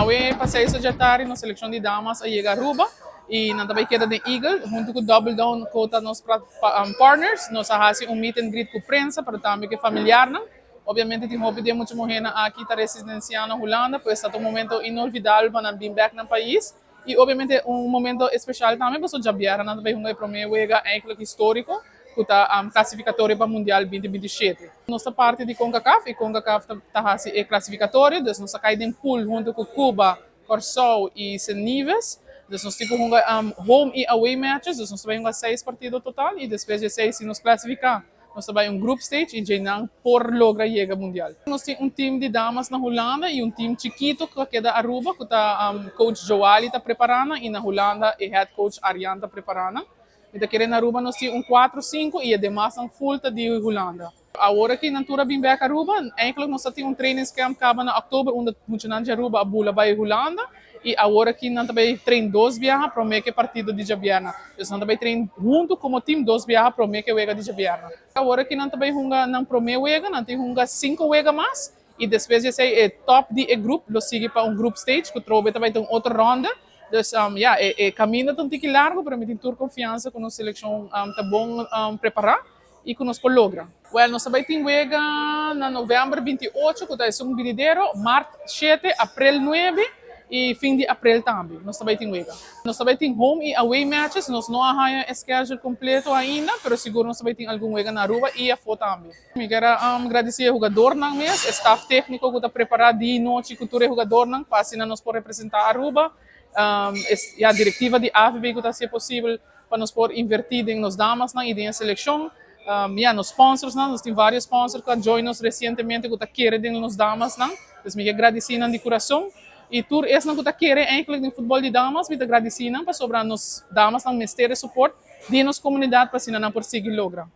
Awe pa 6 di atardi, nos seleccion di damas a yega Aruba y nan tambe keda den Eagle, hunto cu Double Down cu ta nos partners, nos a haci un meet and greet cu prensa, pero tambe cu familiar, no? Obviamente tin hopi di mucha muhe aki ta residencia na Hulanda, pues ta un momento inolvidabel pa nan bin back na pais. Y obviamente un momento especial tambe, pasobra diabierna nan tambe hunga prome wega eigenlijk historico, cu ta clasificatorio pa Mundial 2027. Nos ta parti di CONCACAF y CONCACAF ta e clasificatorio, dus nos a cay den pool hunto cu Cuba, Corsou y St. Nevis. Dus nos tin home y away matches, dus nos ta bay hunga seis partido total y despues di seis, si nos clasifica, nos ta bay un group stage y einan por logra yega Mundial. Nos tin un team di damas na Hulanda y un team chikito cu keda Aruba, cu ta coach Joali ta preparando y na Hulanda e head coach Arian ta preparando. Anto, aki na Aruba nos tin un 4, 5 y demas un full di Hulanda. Awor aki nan tur a bin back Aruba, eigenlijk nos tin un training camp caba na october, unda muchanan di Aruba a bula bay Hulanda, y awor aki nan tambe ta train dos biaha prome cu e partido di diabierna. Dus nan tambe ta train hunto como team dos biaha prome cu e wega di diabierna. Awor aki nan tambe hunga nan prome wega, nan tin hunga cinco wega mas, y despues di esey e top di e group, lo sigui pa un group stage, cu trobe tambe tin otro ronda. Dus ja, e caminda ta un tiki largo, pero mi tin tur confiansa cu nos seleccion ta bon prepara y cu nos por logra. Well, nos tambe tin wega na november 28, cu ta un venidero, maart 7, april 9 y fin di april tambe. Nos tambe tin wega. Nos tambe tin home y away matches, nos no tin schedule completo ainda, pero sigur nos tambe tin algun wega na Aruba y afo tambe. Mi kier gradici e hungadornan mes, staff tecnico cu ta prepara dia y nochi cu tur e hungadornan, pa asina nos por representa Aruba. E directiva di AVB cu ta haci posibel pa nos por inverti den nos damasnan y den seleccion. Yeah, nos sponsors, no? Nos tin varios sponsors cu a join nos recientemente cu ta kere den nos damasnan. Dus mi kier gradici nan di curason. Y tur esnan cu ta kere eigenlijk den futbol di damas, mi ta gradici nan pasobra nos damasnan mester support di nos comunidad pa asina nan por sigui logra.